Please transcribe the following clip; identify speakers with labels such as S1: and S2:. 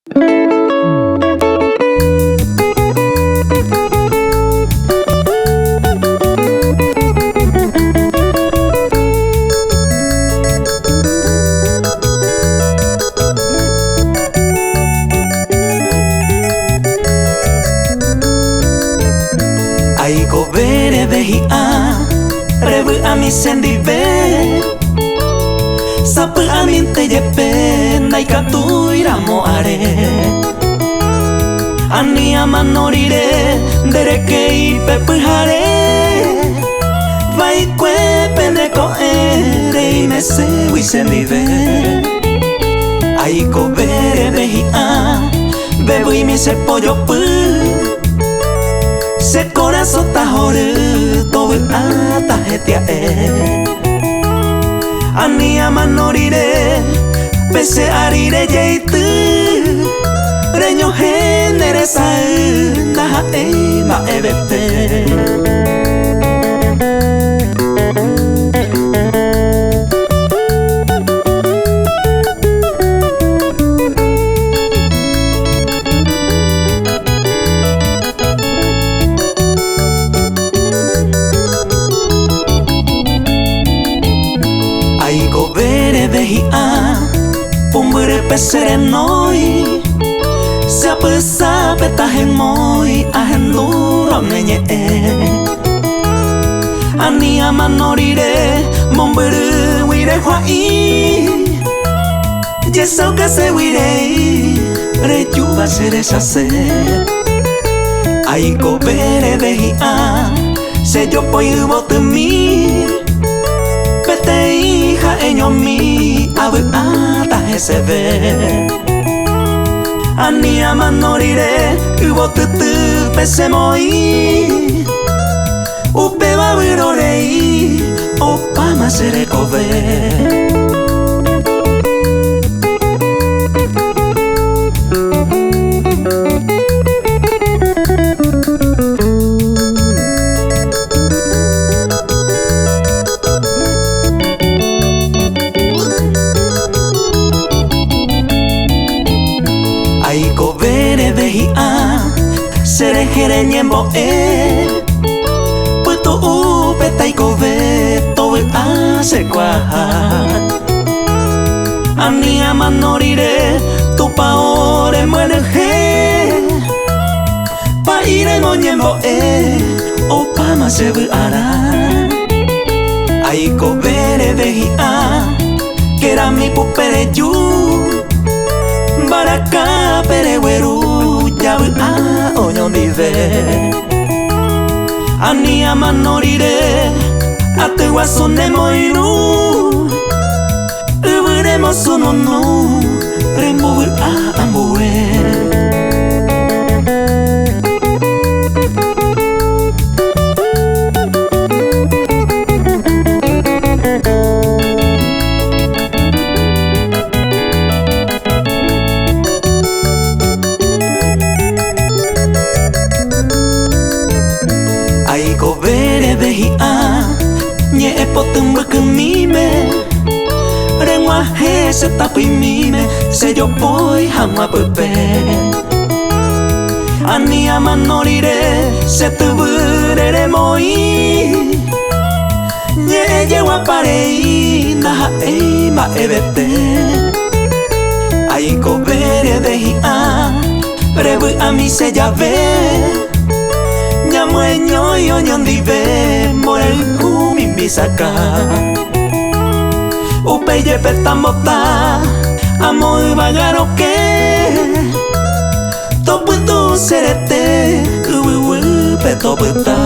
S1: Aikove reve hi'ã revy'ami chendive Sapy'amínte jepe ndaikatúiramo are Ani amano rire nde rekéi pe pyhare Vaikue pene ko'ẽ reimeségui chendive Aikove reve hi'ã vevyimi che pojopy Che korasõ tahory tovy'áta hetia'e Ani amano rire pe che ári rejeity Reñohẽ nde resay ndaha'éi mba'evete. Aikove reve hi'ã pumbyrype che renói Che apysápe tahemói ahendúrõ ne ñe'ẽ Ani amano rire mombyrýgui rehua'i Jesaukaségui rei rejúva che rechase Aikove reve hi'ã che jopói yvotymi Peteĩ ha'eñomi avy'áta heseve Ani amano rire yvotytýpe chemoĩ Upéva vyrorei opáma che rekove. Aikove reve hi'ã che rehe reñembo'e Pytu'úpe taikove tovy'a che kuaaha Ani amano rire Tupão remyenyhẽ Pa'i remoñembo'e opáma che vy'arã Aikove reve hi'ã Kerami pupe reju Mbarakápe regueru javy'a oñondive Ani amano rire aty guasu nemoirũ Yvy remosununu rembovy'a ambue. Aikove reve hi'ã ñe'ẽ poty mbykymíme Reg̃uahẽ che tapỹimíme che jopói hag̃ua pype Ani amano rire che tyvýre remoĩ Ñe'ẽ jeguapa rei ndaha'éi mba'evete Aikove reve hi'ã revy'ami che jave Ñamyeñói oñondive mborayhu mimbi sakã Upéi jepe tambota amo yvága rokẽ Topytu che rete yvyguýpe topyta.